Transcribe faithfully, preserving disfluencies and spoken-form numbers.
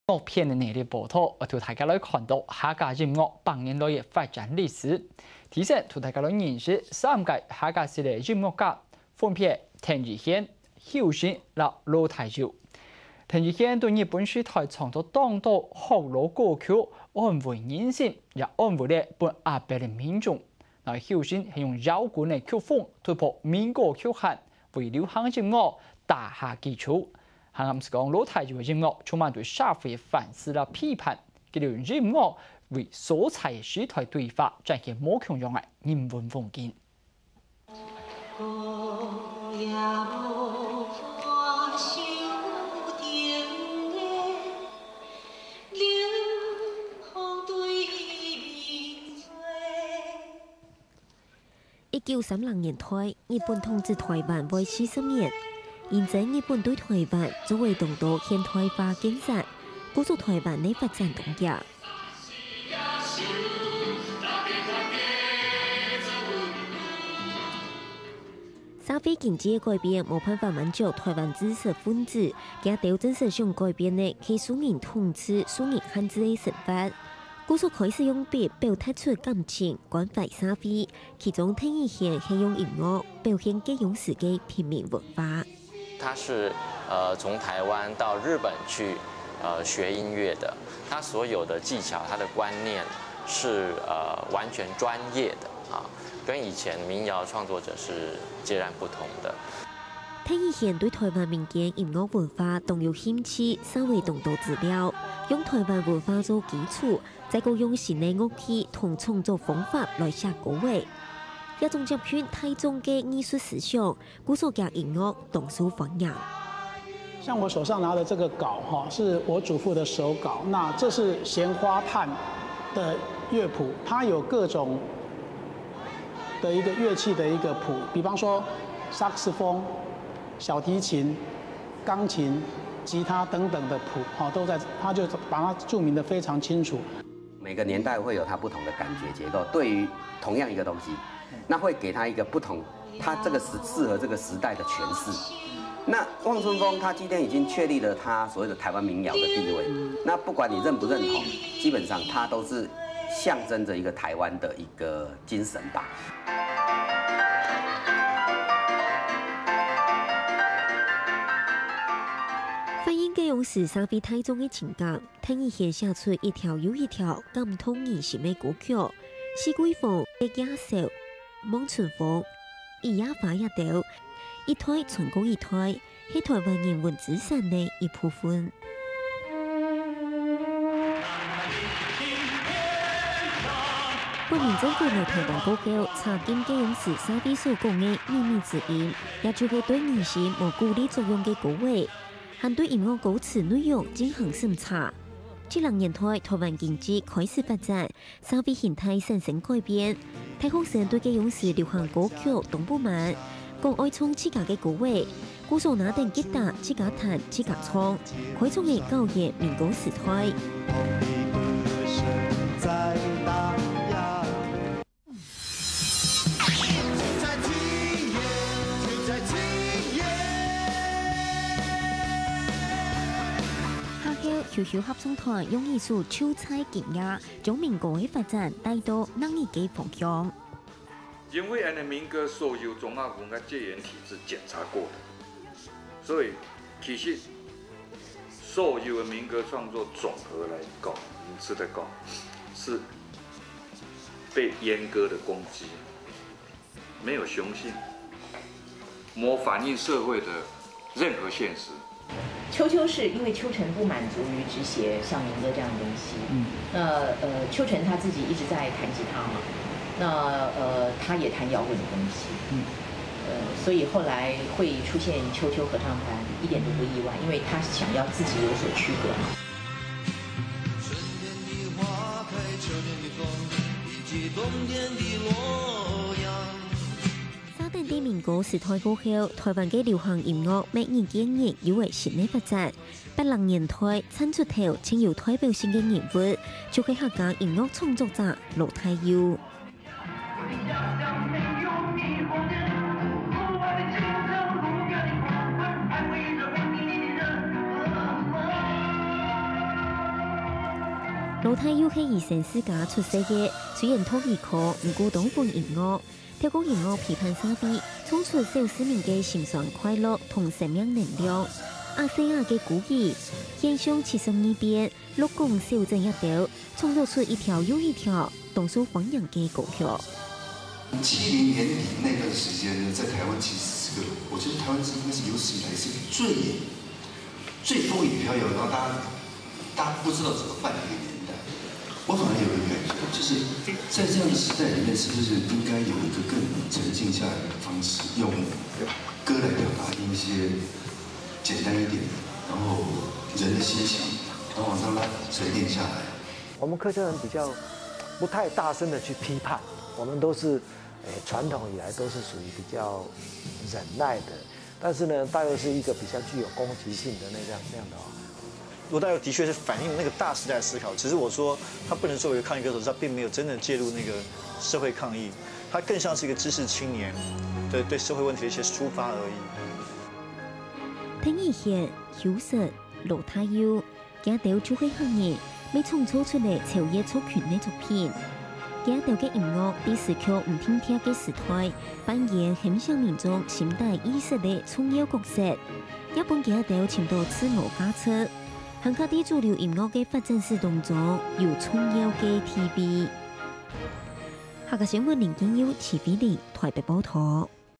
樂篇个系列報導，愛同大家來看到客家音樂百年來个發展歷史。第一，同大家來認識三個客家式个音樂家，分別鄧雨賢、邱新摎羅大佑。鄧雨賢對日本時代創作當多學老歌曲，安慰人心，也安慰了分阿伯个民眾。 那邱新係用搖滾个曲風突破民歌局限，為流行音樂打下基礎。還毋係講羅大佑个音樂充滿對社會个反思摎批判，佢用音樂為所在个時代對話，展現無共樣个人文風景。 一九三零年代，日本統治台灣會四十年。因為日本對台灣做了當多現代化建設，故所台灣个發展當遽。 社會經濟个改變無辦法滿足台灣知識分子，佢兜真實想改變个係受人統治、受人限制个生活。故所開始用筆表達出感情、關懷社會，其中鄧雨賢係用音樂表現該央時个平民文化。 他是呃從台灣到日本去呃學音樂的，他所有的技巧、他的觀念是呃完全專業的啊，跟以前民謠創作者是截然不同的。鄧雨賢對台灣民間音樂文化當有興趣，搜羅當多資料，用台灣文化做基礎，再過用新个樂器同創作方法來寫歌仔。這種接近大眾个藝術思想， 故所厥音樂當受歡迎。像我手上拿的這個稿，哈，是我祖父的手稿。那這是《鹹花嘆》的樂譜，它有各種的一個樂器的一個譜，比方說薩克斯風、小提琴、鋼琴、吉他等等的譜，哈，都在，他就把它注明得非常清楚。 每个年代会有它不同的感觉结构，对于同样一个东西，那会给它一个不同，它这个时适合这个时代的诠释。那望春风他今天已经确立了他所谓的台湾民谣的地位，那不管你认不认同，基本上它都是象征着一个台湾的一个精神吧。反映个用时常被台中的情感， 鄧雨賢寫出一條又一條感動人心个歌曲，《四季風》、《夜愁》、《望春風》、《一夜花》這兜，一代傳過一代，係台灣人文資產个一部分。國民政府來台灣過後，查禁該央時社會所講个秘密之音，也就係對人心無鼓勵作用个歌仔。 還對音樂歌詞內容進行審查。七零年代，台灣經濟開始發展，社會形態產生改變，大學生對該央時流行歌曲當不滿，講愛創自家个歌仔，故所拿等吉他自家彈自家唱，開創了校園民歌時代。 學校球球合唱團用一首《就在今夜》，將民歌个發展帶到另一个方向。因為恁呢民歌所有中華文化戒嚴體制檢查過的，所以其實所有的民歌創作總和來講，我們吃得講，是被閹割的公雞，沒有雄性，沒有反映社會的任何現實。秋秋是因為秋晨不滿足於只寫校園歌這樣的東西，嗯，那呃秋晨他自己一直在彈吉他嘛，那呃他也彈搖滾的東西，嗯，呃所以後來會出現秋秋合唱團一點都不意外，因為他想要自己有所區隔嘛。沙旦在民歌時代過後，台灣个流行音樂乜日漸有了新个發展。八零年代，產出頭盡有代表性个人物，就係客家音樂創作者羅大佑。 在羅大佑係醫生世家出世个，雖然讀醫科，毋過當歡喜音樂。透過音樂陪伴社會，唱出小市民个心酸快樂同生命能量。阿細阿个孤兒，獻上七十二變，樂工小鎮這兜，創作出一條又一條當受歡迎个歌曲。七零年底那段时间呢，在台湾其实是个，我觉得台湾是应该是有史以来是最最风雨飘摇，然后大家大家不知道怎么办的一个年代。我反而有一个感觉，就是在这样的时代里面，是不是应该有一个更沉静下来的方式，用歌来表达一些简单一点，然后人的心情，然后让它沉淀下来。我们客家人比较不太大声的去批判，我们都是，诶，传统以来都是属于比较忍耐的，但是呢，大佑是一个比较具有攻击性的那样那样的哦。罗大佑的确是反映那个大时代的思考，只是我说他不能作为一个抗议歌手，他并没有真的介入那个社会抗议，他更像是一个知识青年的对社会问题的一些抒发而已。听以前休息，罗大佑，佢兜就係客人，乜創作出了超越族群个作品。佢兜个音樂在時局毋定定个时代，扮演喊醒民众心底意识个重要角色，也分佢兜尋到自我價值。還較在主流音樂个發展史當中有重要个地位。客家新闻林金佑、徐飞玲台北报道。